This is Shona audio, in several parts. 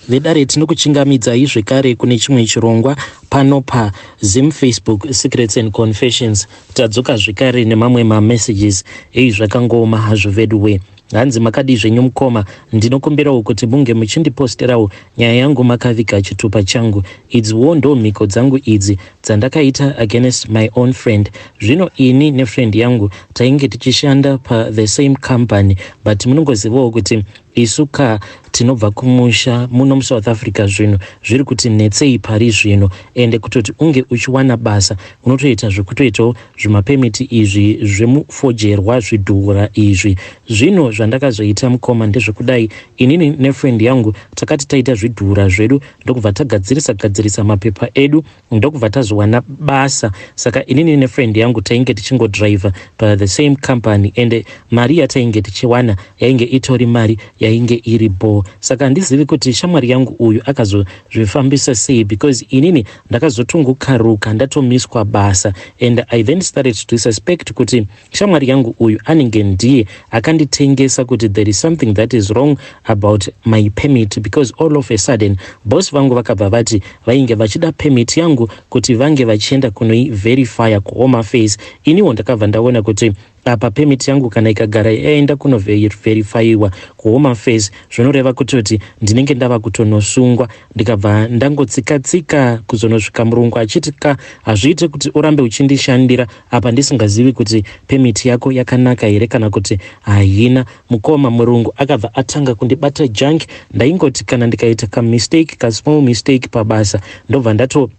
Vedare, tinokuchingamidzai zvekare kune chimwe chirongwa pano paZim Facebook Secrets and Confessions. Tadzoka zvekare nemamwe mamessages. Ei, zvakangooma hazvo veduwe. Hanzi, "Makadii zvenyu mukoma? Ndinokumbirawo kuti munge muchindiposterawo nyaya yangu makaviga chitupa changu. Idziwo ndo mhiko dzangu idzi dzandakaita against my own friend. Zvino ini nefriend yangu tainge tichishanda pathe same company, but munongozivawo kuti isu ka tinobva kumusha. Muno muSouth Africa zvinhu zviri kuti netsei pari zvino, ende kutoti unge uchiwana basa unotoita zvekutoitawo zvimapemiti izvi zvemufojerwa, zvidhura izvi. Zvino zvandakazoita mukoma ndezvekudai: inini nefriend yangu takati taita zvidhura zvedu, ndokubva tagadzirisa gadzirisa mapepa edu, ndokubva tazowana basa. Saka inini nefriend yangu tainge tichingodriver pathe same company, ende mari yatainge tichiwana yainge itori mari yainge iri bo. Saka handizivi kuti shamwari yangu uyu akazozvifambisa sei, because inini ndakazotongokaruka ndatomiswa basa, and I then started to suspect kuti shamwari yangu uyu anenge ndiye akanditengesa, kuti there is something that is wrong about my permit, because all of a sudden boss vangu vakabva vati vainge vachida permit yangu kuti vange vachienda kunoiverifya kuHome Affairs. Iniwo ndakabva ndaona kuti apa permit yangu kana ikagara yaenda kunovherifaiwa kuHome Affairs, zvinoreva kutoti ndinenge ndava kutonosungwa. Ndikabva ndangotsika-tsika kuzonosvika murungu achiti ka, hazviite kuti urambe uchindishandira apa ndisingazivi kuti permit yako yakanaka here kana kuti haina. Mukoma, murungu akabva atanga kundibata junk. Ndaingoti kana ndikaita kamistake, kasmall mistake pabasa, ndobva ndato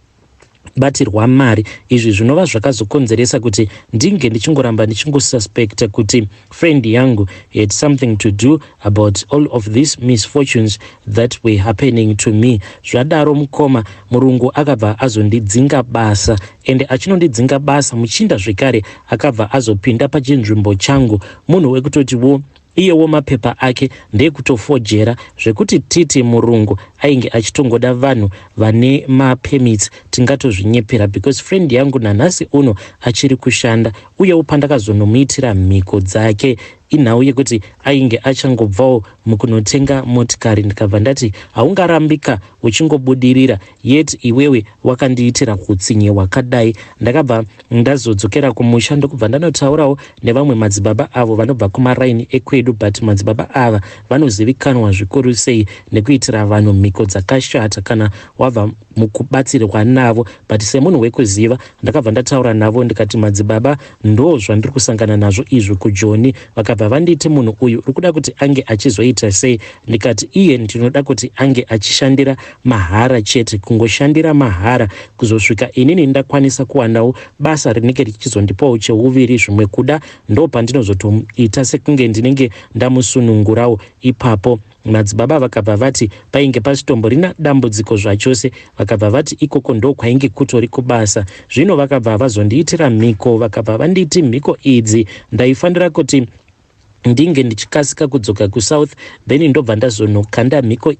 batirwa mari. Izvi zvinova zvakazokonzeresa kuti ndinge ndichingoramba ndichingosuspecta kuti friend yangu had something to do about all of these misfortunes that were happening to me. Zvadaro mukoma, murungu akabva azondidzinga basa, ende achinondidzinga basa, muchinda zvekare akabva azopinda pachinzvimbo changu, munhu wekutotiwo iyewo mapepa ake ndekutofojera, zvekuti titi murungu ainge achitongoda vanhu vane mapermits tingatozvinyepera, because friend yangu nanhasi uno achiri kushanda. Uyewo pandakazonomuitira mhiko dzake, inhau yekuti ainge achangobvawo mukunotenga motikari. Ndikabva ndati, haungarambika uchingobudirira yet iwewe wakandiitira utsinye hwakadai. Ndakabva ndazodzokera kumusha, ndokubva ndanotaurawo nevamwe madzibaba avo vanobva kumaraini ekwedu, but madzibaba ava vanozivikanwa zvikuru sei nekuitira vanhu mhiko dzakashata kana wabva mukubatsirwa navo. But semunhu wekuziva, ndakabva ndataura navo ndikati, madzibaba, ndo zvandiri kusangana nazvo izvi kuJoni. Vakabva vanditi, munhu uyu uri kuda kuti ange achizoita sei? Ndikati, iye ndinoda kuti ange achishandira mahara chete, kungoshandira mahara kuzosvika inini ndakwanisa kuwanawo basa rinenge richizondipawo cheuviri. Zvimwe kuda ndo pandinozotoita sekunge ndinenge ndamusunungurawo ipapo. Madzibaba vakabva vati painge pasitomborina dambudziko zvachose. Vakabva vati ikoko ndo kwainge kutori kubasa. Zvino vakabva vazondiitira mhiko, vakabva vanditi mhiko idzi ndaifanira kuti ndinge ndichikasika kudzoka kuSouth, then ndobva ndazonokanda mhiko.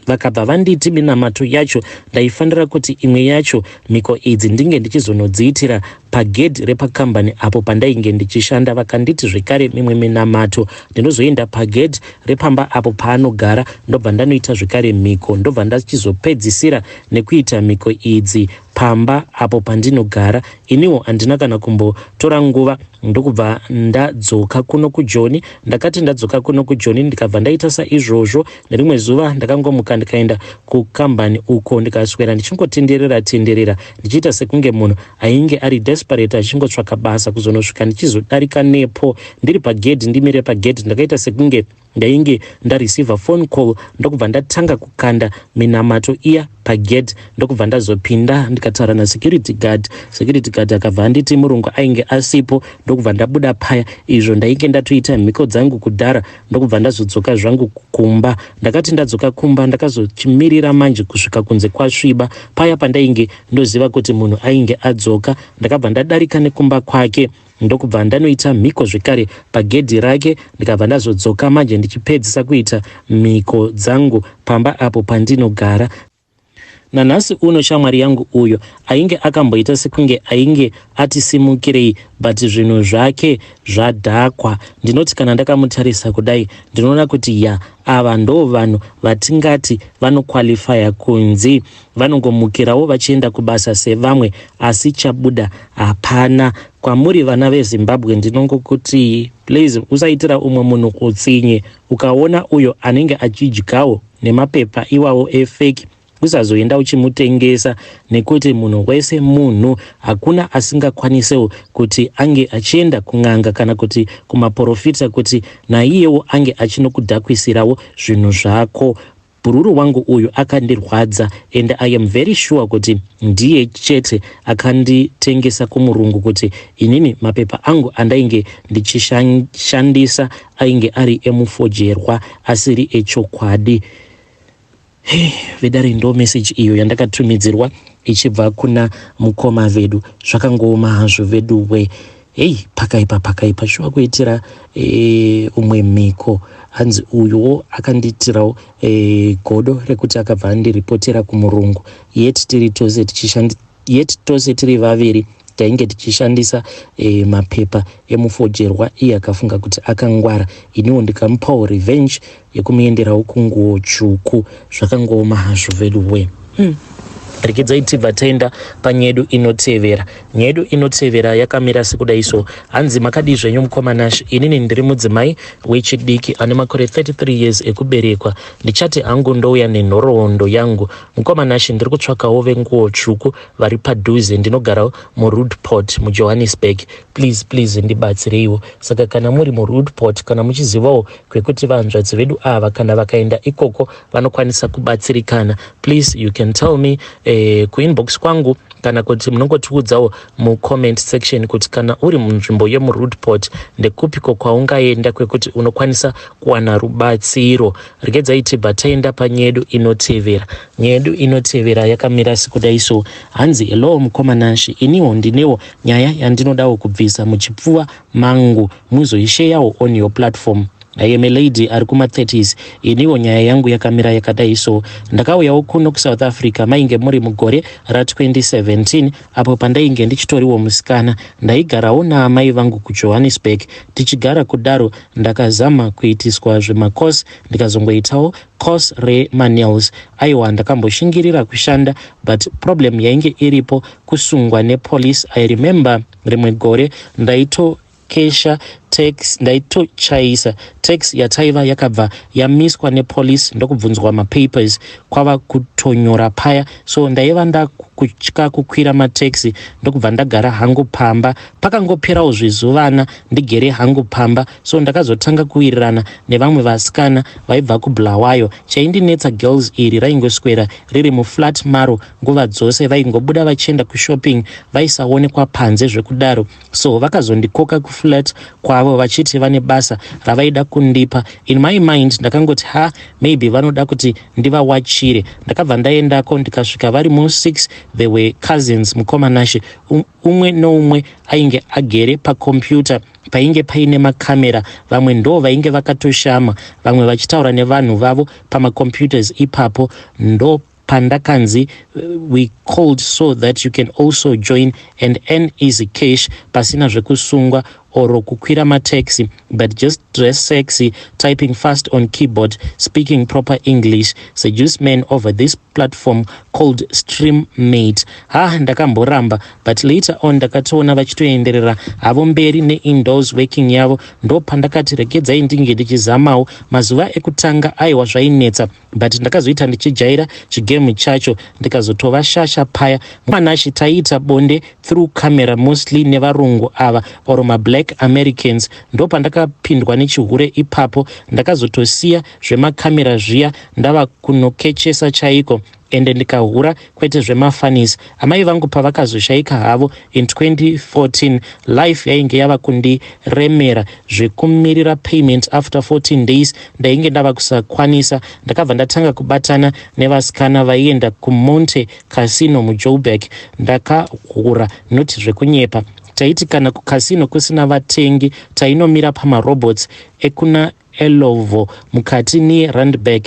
Vakabva vanditi minamato yacho ndaifanira kuti imwe yacho mhiko idzi ndinge ndichizonodziitira pagedhi repakambani apo pandainge ndichishanda. Vakanditi zvekare mimwe minamato ndinozoenda pagedhi repamba apo paanogara, ndobva ndanoita zvekare mhiko, ndobva ndachizopedzisira nekuita mhiko idzi pamba apo pandinogara. Iniwo handina kana kumbotora nguva, ndokubva ndadzoka kuno kuJoni. Ndakati ndadzoka kuno kuJoni, ndikabva ndaita saizvozvo. Nerimwe zuva ndakangomuka, ndikaenda kukambani uko, ndikaswera ndichingotenderera tenderera, ndichiita sekunge munhu ainge ari desperate achingotsvaka basa, kuzonosvika ndichizodarika nepo ndiri pagedhi, ndimire pagedhi. Ndakaita sekunge ndainge ndareceiva phone call, ndokubva ndatanga kukanda minamato iya pagedhi, ndokubva ndazopinda, ndikataura nasecurity guard. Security guard akabva anditi murungu ainge asipo, ndokubva ndabuda paya. Izvo ndainge ndatoita mhiko dzangu kudhara, ndokubva ndazodzoka zvangu kumba. Ndakati ndadzoka kumba, ndakazochimirira manje kusvika kunze kwasviba. Paya pandainge ndoziva kuti munhu ainge adzoka, ndakabva ndadarika nekumba kwake, ndokubva ndanoita mhiko zvekare pagedhi rake, ndikabva ndazodzoka manje ndichipedzisa kuita mhiko dzangu pamba apo pandinogara. Nanhasi uno shamwari yangu uyo ainge akamboita sekunge ainge atisimukirei but zvinhu zvake zvadhakwa. Ndinoti kana ndakamutarisa kudai ndinoona kuti ya ava ndo vanhu vatingati vanoqualifya kunzi vanongomukirawo vachienda kubasa sevamwe asi chabuda hapana. Kwamuri vana veZimbabwe ndinongokuti please usaitira umwe munhu utsinye. Ukaona uyo anenge achidyawo nemapepa iwawo efake usazoenda uchimutengesa nekuti munhu wese munhu hakuna asingakwanisewo kuti ange achienda kun'anga kana kuti kumaporofita kuti naiyewo ange achinokudhakwisirawo zvinhu zvako. Bhururu wangu uyu akandirwadza and I am very sure kuti ndiye chete akanditengesa kumurungu kuti inini mapepa angu andainge ndichishandisa ainge ari emufojerwa asiri echokwadi. Hey, vedare, ndo message iyo yandakatumidzirwa ichibva kuna mukoma vedu. Zvakangooma hazvo veduwe. Hei, pakaipa, pakaipa shuwa kuitira umwe mhiko. Hanzi uyuwo akandiitirawo godo rekuti akabva andiripotera kumurungu, yet tiri tose tichishandi, yet tose tiri vaviri tainge tichishandisa mapepa emufojerwa. Iye akafunga kuti akangwara, iniwo ndikamupawo revenge yekumuenderawo kunguo tsvuku. Zvakangooma hazvo veduwe. Regedzai tibva taenda panyedu inotevera. Nyedu inotevera yakamira sekudai so. Hanzi, "Makadii zvenyu mukoma Nash? Inini ndiri mudzimai wechidiki ane makore 33 years ekuberekwa. Ndichati hangu ndouya nenhoroondo yangu. Mukoma Nash, ndiri kutsvakawo venguo tsvuku vari padhuze. Ndinogara muRoodport muJohannesburg. Please, please, ndibatsireiwo." Saka kana muri muRoodport, kana muchizivawo kwekuti vanzvadzi vedu ava kana vakaenda ikoko vanokwanisa kubatsirikana, please, you can tell me kuinbox kwangu kana kuti munongotiudzawo mucomment section kuti kana uri munzvimbo yemuRoodport, ndekupiko kwaungaenda kwekuti unokwanisa kuwana rubatsiro. Regedzai tibva taenda panyedu inotevera. Nyedu inotevera yakamira sekudai so. Hanzi, "Hello mukoma Nashi, iniwo ndinewo nyaya yandinodawo kubvisa muchipfuva mangu, muzoisheyawo on your platform. I am a lady ari kuma30s. Iniwo nyaya yangu yakamira yakadai so. Ndakauyawo kuno kuSouth Africa mainge muri mugore ra2017, apo pandainge ndichitoriwo musikana. Ndaigarawo naamai vangu kuJohannesburg. Tichigara kudaro, ndakazama kuitiswa zvemacourse, ndikazongoitawo course remanails. Aiwa, ndakamboshingirira kushanda, but problem yainge iripo kusungwa nepolice. I remember rimwe gore ndaitokesha taxi, ndaitochaisa taxi yataiva, yakabva yamiswa nepolice, ndokubvunzwa mapapers, kwava kutonyora paya. So ndaiva ndakutya kukwira mataxi, ndokubva ndagara hangu pamba. Pakangoperawo zvizuvana ndigere hangu pamba, so ndakazotanga kuwirirana nevamwe vasikana vaibva kuBulawayo. Chaindinetsa, girls iri raingoswera riri muflat maro nguva dzose. Vaingobuda vachienda kushopping, vaisaonekwa panze zvekudaro. So vakazondikoka kuflat kwavo vachiti vane basa ravaida kundipa. In my mind ndakangoti, ha, maybe vanoda kuti ndivawachire. Ndakabva ndaendako, ndikasvika vari mu6. They were cousins, mukoma Nashe. Umwe noumwe ainge agere pakombiyuta painge paine makamera. Vamwe ndo vainge vakatoshama, vamwe vachitaura nevanhu vavo pamacomputers ipapo. Ndo pandakanzi, 'We called so that you can also join and earn easy cash pasina zvekusungwa or kukwira mataxi, but just dress sexy, typing fast on keyboard, speaking proper English, seduce men over this platform called Streammate.' Ha, ndakamboramba, but later on ndakatoona vachitoenderera havo mberi neindoors working yavo. Ndo pandakati regedzai ndinge ndichizamawo. Mazuva ekutanga, aiwa, zvainetsa, but ndakazoita ndichijaira chigame chacho, ndikazotova shasha paya manashi. Taiita bonde through camera, mostly nevarungu ava or mablack Americans. Ndo pandakapindwa nechihure ipapo. Ndakazotosiya zvemakamera zviya, ndava kunokechesa chaiko, ende ndikahura kwete zvemafanisi. Amai vangu pavakazoshayika havo in 2014, life yainge yava kundiremera. Zvekumirira payment after 14 days ndainge ndava kusakwanisa. Ndakabva ndatanga kubatana nevasikana vaienda kuMonte Casino muJoburg. Ndakahura, noti zvekunyepa. Taiti kana kucasino kusina vatengi, tainomira pamarobots ekuna Elovo mukati neRandburg.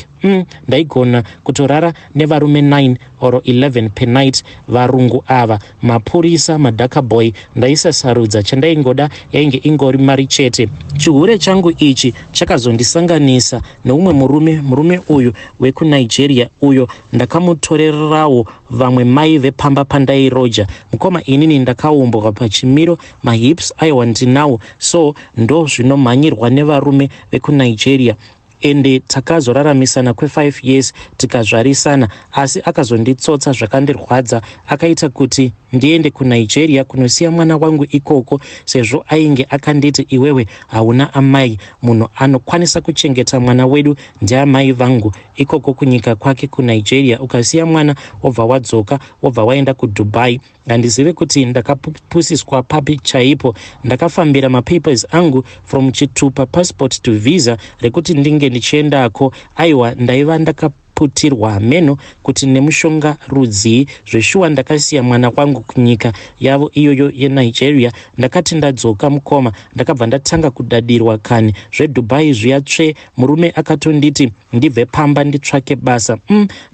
Ndaigona kutorara nevarume 9 or 11 per night. Varungu ava, mapurisa, madhakaboy, ndaisasarudza. Chandaingoda yainge ingori mari chete. Chihure changu ichi chakazondisanganisa neumwe murume. Murume uyu wekuNigeria uyo ndakamutorerawo vamwe mai vepamba pandairoja. Mukoma, inini ndakaumbwa pachimiro, mahips aiwa ndinawo, so ndo zvinomhanyirwa nevarume vekuNigeria. Ende takazoraramisana kwe5 years, tikazvarisana, asi akazonditsotsa zvakandirwadza. Akaita kuti ndiende kuNigeria kunosiya mwana wangu ikoko, sezvo ainge akanditi, "Iwewe hauna amai, munhu anokwanisa kuchengeta mwana wedu ndiamai vangu ikoko kunyika kwake kuNigeria. Ukasiya mwana wobva wadzoka, wobva waenda kuDubai." Handizive kuti ndakapusiswa papi chaipo. Ndakafambira mapapers angu from chitupa, passport to visa rekuti ndinge ndichiendako. Aiwa, ndaiva ndakaputirwa mheno kuti nemushonga rudzii. Zveshuwa ndakasiya mwana wangu kunyika yavo iyoyo yeNigeria. Ndakati ndadzoka, mukoma, ndakabva ndatanga kudadirwa kani. ZveDubai zviya tsve. Murume akatonditi ndibve pamba nditsvake basa.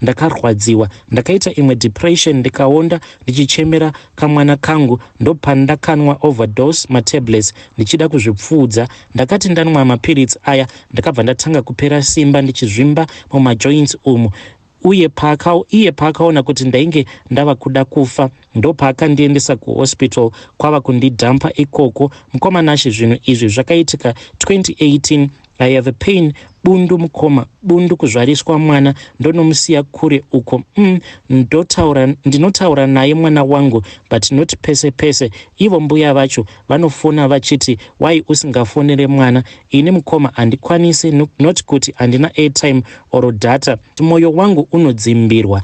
Ndakarwadziwa, ndakaita imwe depression, ndikaonda ndichichemera kamwana kangu. Ndopandakanwa overdose matablets ndichida kuzvipfuudza. Ndakati ndanwa mapiritsi aya, ndakabva ndatanga kupera simba, ndichizvimba mumajoints umu. Uye iye paakaona kuti ndainge ndava kuda kufa, ndopaakandiendesa kuhospital kwava kundidhampa ikoko. Mukoma Nashe, zvinhu izvi zvakaitika 2018. I have a pain, bundu, mukoma, bundu. Kuzvariswa mwana, ndonomusiya kure uko. Ndinotaura naye mwana wangu, but not pese pese. Ivo mbuya vacho vanofona vachiti, "Wai usingafonere mwana?" Ini, mukoma, handikwanisi. Not kuti handina airtime or data. Mwoyo wangu unodzimbirwa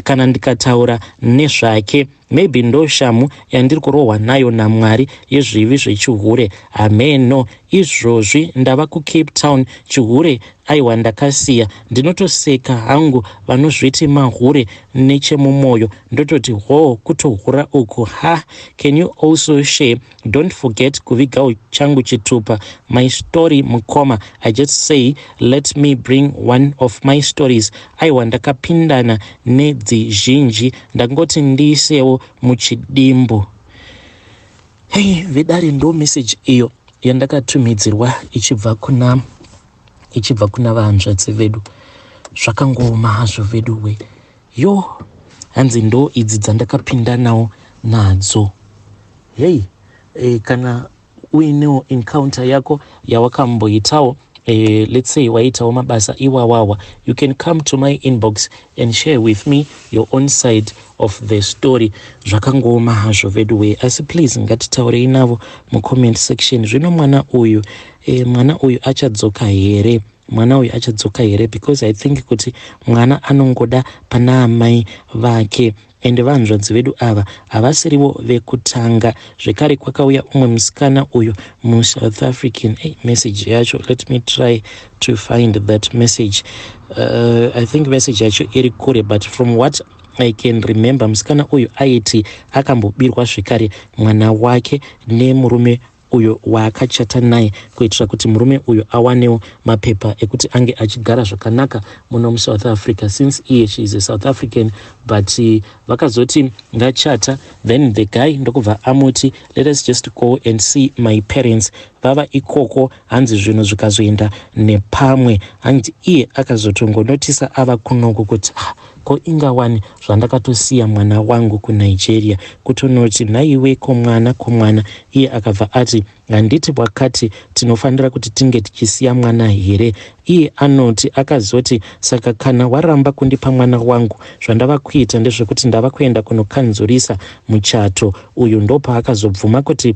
kana ndikataura nezvake. Maybe ndo shamu yandiri kurohwa nayo naMwari yezvivi zvechihure, hameno. Izvozvi ndava kuCape Town. Chihure aiwa ndakasiya. Ndinotoseka hangu vanozviti mahure. Nechemumwoyo ndototi, "Ho, kutohura uku ha." Can you also share? Don't forget kuvigawo changu chitupa. My story, mukoma, I just say let me bring one of my stories. Aiwa, ndakapindana nedzizhinji, ndangoti ndiisewo muchidimbu. Hei vedare, ndo message iyo yandakatumidzirwa ichibva kuna vahanzvadzi vedu. Zvakangooma hazvo vedu we. Yo, hanzi ndo idzi dzandakapinda nawo nadzo. Hei, kana uinewo encounter yako yawakamboitawo, let's say waitawo mabasa iwawawa, you can come to my inbox and share with me your own side of the story. Zvakangooma hazvo vedu we, asi please ngatitaurei navo mucomment section. Zvino mwana uyu, mwana uyu achadzoka here? Mwana uyu achadzoka here? Because I think kuti mwana anongoda pana amai vake. Ende vanzvadzi vedu ava havasirivo vekutanga. Zvekare kwakauya umwe musikana uyu muSouth African. Hey, message yacho, let me try to find that message. I think message yacho iri kure, but from what I can remember, musikana uyu aiti akambobirwa zvekare mwana wake nemurume uyo waakachata naye, kuitira kuti murume uyu awanewo mapepa ekuti ange achigara zvakanaka muno muSouth Africa, since iye she is a South African. But vakazoti ngachata, then the guy ndokubva amuti, "Let us just go and see my parents." Vava ikoko, hanzi zvinhu zvikazoenda nepamwe. Hanzi iye akazotongonotisa ava kunoko kuti, "Ah, ko ingawani zvandakatosiya mwana wangu kuNigeria?" Kutonoti, "Nhaiwe, komwana, komwana?" Iye akabva ati, "Handiti wakati tinofanira kuti tinge tichisiya mwana here?" Iye anoti akazoti, "Saka kana waramba kundipa mwana wangu, zvandava kuita ndezvekuti ndava kuenda kunokanzurisa muchato uyu." Ndopaakazobvuma kuti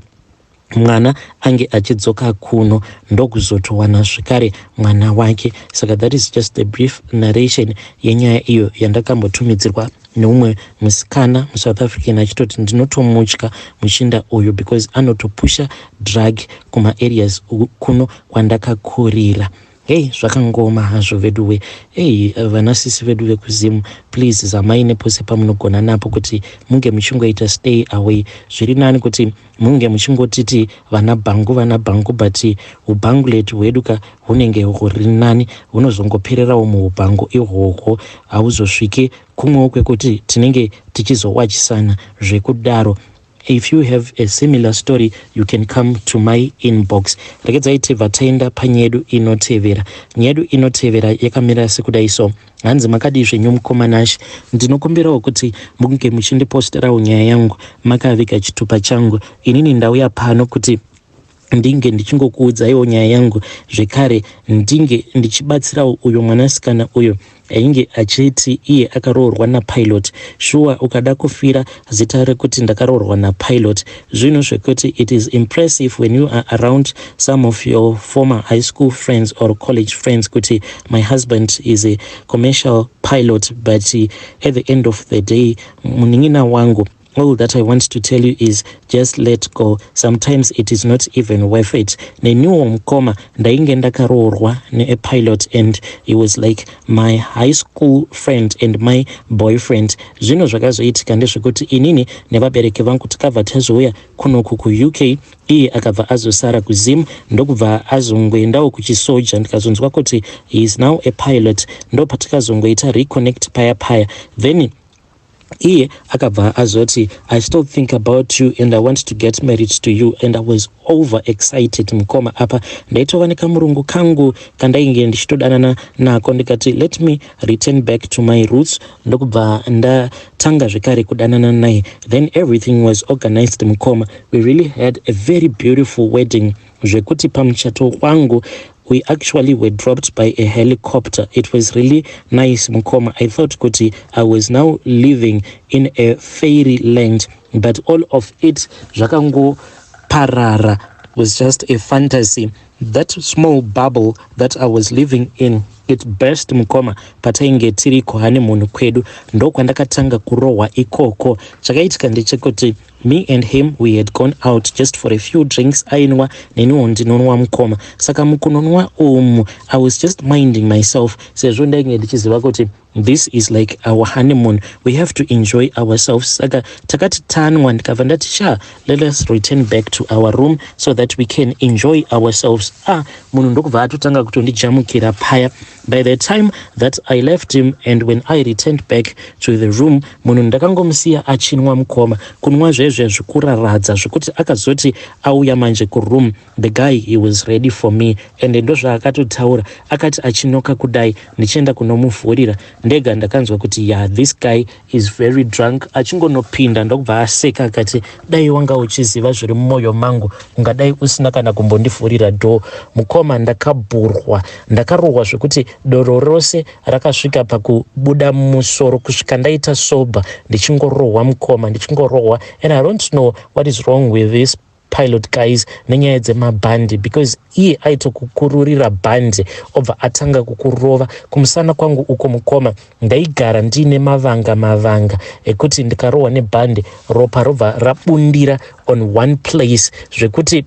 mwana ange achidzoka kuno, ndokuzotowana zvekare mwana wake. Saka that is just the brief narration yenyaya iyo yandakambotumidzirwa neumwe musikana muSouth African, achitoti, "Ndinotomutya muchinda uyu because anotopusha drug kumaareas kuno kwandakakurira." Hei, zvakangooma hazvo veduwe. Hei, vana sisi vedu vekuZim, please zamai nepose pamunogona napo kuti munge muchingoita stay away. Zviri nani kuti munge muchingotiti vana bhangu, vana bhangu, but ubhangulet hwedu ka hunenge huri nani, hunozongopererawo muubhangu ihwohwo, hauzosviki kumwewo kwekuti tinenge tichizowachisana zvekudaro. If you have a similar story, you can come to my inbox. Regedzai tibva taenda panyedu inotevera. Nyedu inotevera yakamira sekudai so. Hanzi, "Makadii zvenyu mukoma Nashe? Ndinokumbirawo kuti munge muchindiposterawo nyaya yangu makaviga chitupa changu. Inini ndauya pano kuti ndinge ndichingokuudzaiwo nyaya yangu, zvekare ndinge ndichibatsirawo uyo mwanasikana uyo ainge achiti iye akaroorwa napilot. Shuwa, ukada kufira zita rekuti ndakaroorwa napilot, zvinhu zvekuti it is impressive when you are around some of your former high school friends or college friends kuti my husband is a commercial pilot. But at the end of the day, munin'ina wangu, all that I want to tell you is just let go. Sometimes it is not even worth it. Neniwo mukoma, ndainge ndakaroorwa neapilot and he was like my high school friend and my boyfriend. Zvinhu zvakazoitika ndezvekuti inini nevabereki vangu takabva tazouya kunoku kuUK, iye akabva azosara kuZim, ndokubva azongoendawo kuchisoja. Ndikazonzwa kuti he is now a pilot. Ndopatakazongoita reconnect paya paya. Then iye akabva azoti, 'I still think about you and I want to get married to you.' And I was over excited, mukoma. Apa ndaitova nekamurungu kangu kandainge ndichitodanana nako. Ndikati, 'Let me return back to my roots.' Ndokubva ndatanga zvekare kudanana naye. Then everything was organized, mukoma. We really had a very beautiful wedding, zvekuti pamuchato wangu we actually were dropped by a helicopter. It was really nice, mukoma. I thought kuti I was now living in a fairy land, but all of it zvakangoparara, was just a fantasy. That small bubble that I was living in, it burst, mukoma. Patainge tiri kuhoneymoon kwedu, ndokwandakatanga kurohwa ikoko. Chakaitika ndechekuti me and him, we had gone out just for a few drinks. Ainwa, neniwo ndinonwa, mukoma. Saka mukunonwa umu, I was just minding myself, sezvo ndainge ndichiziva kuti this is like our honeymoon, we have to enjoy ourselves. Saka takati tanwa, ndikabva ndati, 'Sha, let us return back to our room so that we can enjoy ourselves.' Ah, munhu ndokubva atotanga kutondijamukira paya. By the time that I left him and when I returned back to the room, munhu ndakangomusiya achinwa, mukoma, kunwa zvezve zvekuraradza, zvekuti akazoti auya manje kuroom, the guy, he was ready for me. And ndozvaakatotaura. Akati achinoka kudai, ndichienda kunomuvhurira ndega, ndakanzwa kuti, yeah, this guy is very drunk. Achingonopinda, ndokubva aseka akati, 'Dai wanga uchiziva zviri mumwoyo mangu, ungadai usina kana kumbondivhurira door.' Mukoma, ndakabhurwa, ndakarohwa zvekuti doro rose rakasvika pakubuda mumusoro kusvika ndaita sober, ndichingorohwa, mukoma, ndichingorohwa. And I don't know what is wrong with this pilot guys nenyaya dzemabhandi, because iye aitokukururira bhandi, obva atanga kukurova kumusana kwangu uko. Mukoma, ndaigara ndiine mavanga mavanga ekuti ndikarohwa nebhandi, ropa robva rabundira on one place, zvekuti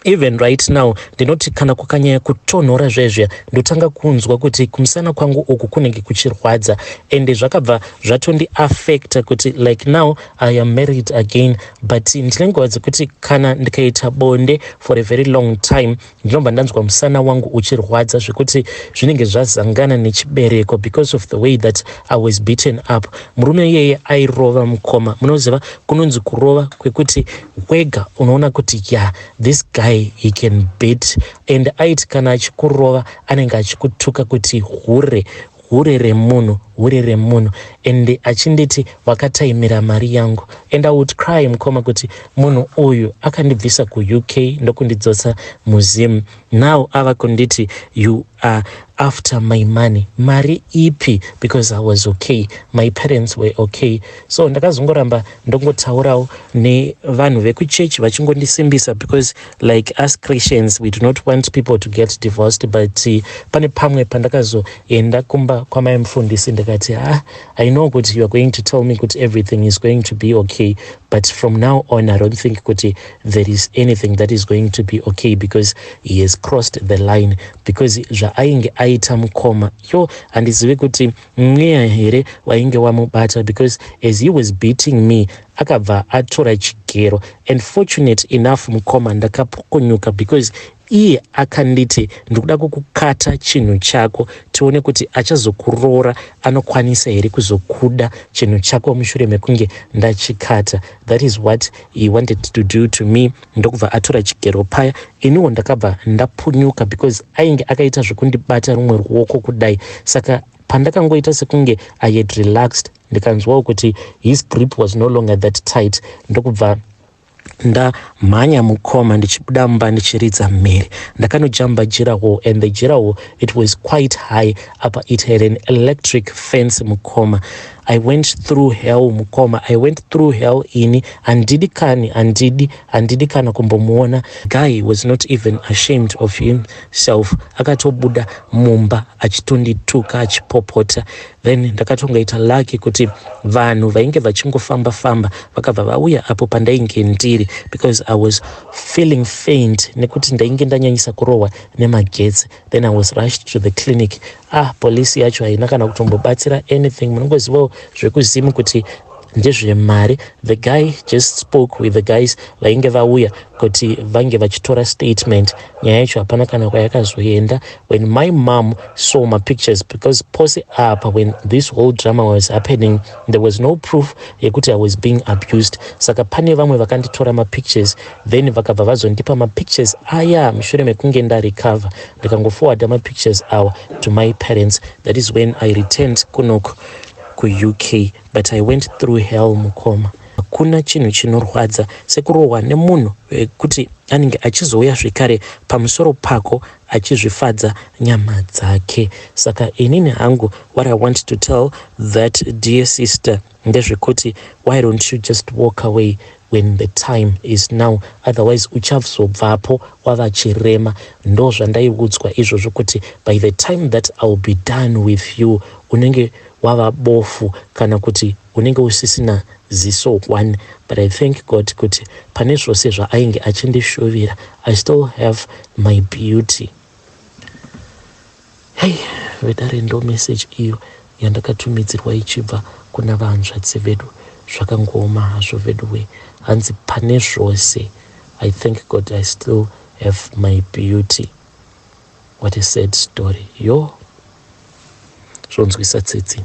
even right now ndinoti kana kwakanyanya kutonhora zvezviya, ndotanga kunzwa kuti kumusana kwangu uku kunenge kuchirwadza. Ende zvakabva zvatondiafecta kuti like now I am married again, but ndine nguva dzekuti kana ndikaita bonde for a very long time, ndinobva ndanzwa musana wangu uchirwadza, zvekuti zvinenge zvazangana nechibereko because of the way that I was beaten up. Murume iyeye airova, mukoma. Munoziva kunonzi kurova kwekuti wega unoona kuti, yeah, this guy, he can beat. And aiti kana achikurova, anenge achikutuka kuti hure, hure remunhu, hure remunhu, and achinditi, 'Wakataimira mari yangu.' And I would cry, mukoma, kuti munhu uyu akandibvisa kuUK, ndokundidzosa muZim. Now ava kunditi, 'You are after my money.' Mari ipi? Because I was okay, my parents were okay. So ndakazongoramba ndongotaurawo nevanhu vekuchechi vachingondisimbisa, because like us Christians, we do not want people to get divorced. But pane pamwe pandakazoenda kumba kwamai mufundisi. Ndikati, "Ah, I know kuti you are going to tell me kuti everything is going to be okay, but from now on I don't think kuti there is anything that is going to be okay, because he has crossed the line." Because zvaainge aita, mukoma, yo, handizivi kuti mweya here wainge wamubata, because as he was beating me, akabva atora chigero. And fortunate enough, mukoma, ndakapukunyuka, because iye akanditi, "Ndikuda kukukata chinhu chako, tione kuti achazokuroora anokwanisa here kuzokuda chinhu chako mushure mekunge ndachikata." That is what he wanted to do to me. Ndokubva atora chigero paya, iniwo ndakabva ndapunyuka, because ainge akaita zvekundibata rumwe ruoko kudai. Saka pandakangoita sekunge I had relaxed, ndikanzwawo kuti his grip was no longer that tight, ndokubva ndamhanya, mukoma, ndichibuda mumba ndichiridza mhere. Ndakanojamba durawall, and the durawall, it was quite high. Apa it had an electric fence. Mukoma, I went through hell. Mukoma, I went through hell. Ini handidi kani, handidi, handidi kana kumbomuona. Guy was not even ashamed of himself. Akatobuda mumba achitondituka, achipopota. Then ndakatongoita lucky kuti vanhu vainge vachingofamba famba vakabva vauya apo pandainge ndiri, because I was feeling faint nekuti ndainge ndanyanyisa kurohwa nemagetsi. Then I was rushed to the clinic. Ah, polisi yacho haina kana kutombobatsira anything. Munongozivawo zvekuZim kuti ndezvemari. The guy just spoke with the guys vainge vauya kuti vange vachitora statement. Nyaya yacho hapana kana kwayakazoenda. When my mom saw my pictures, because pose apa when this whole drama was happening, there was no proof yekuti I was being abused. Saka pane vamwe vakanditora mapictures, then vakabva vazondipa mapictures aya mushure mekunge ndarecover. Ndikangoforwarda mapictures awa to my parents. That is when I returned kunoko kuUK. But I went through hell, mukoma. Hakuna chinhu chinorwadza sekurohwa nemunhu wekuti anenge achizouya zvekare pamusoro pako achizvifadza nyama dzake. Saka inini hangu, what I want to tell that dear sister ndezvekuti, why don't you just walk away when the time is now? Otherwise uchazobvapo wava chirema. Ndo zvandaiudzwa izvozvo, kuti by the time that I will be done with you, unenge wava bofu kana kuti unenge usisina ziso one. But I thank God kuti pane zvose zvaainge achindishuvira, I still have my beauty. Hei, vedare, ndo message iyo yandakatumidzirwa ichibva kuna vahanzvadzi vedu. Zvakangooma hazvo veduwe. Hanzi pane zvose, I thank God I still have my beauty. What a sad story. Yo, zvonzwisa tsitsi.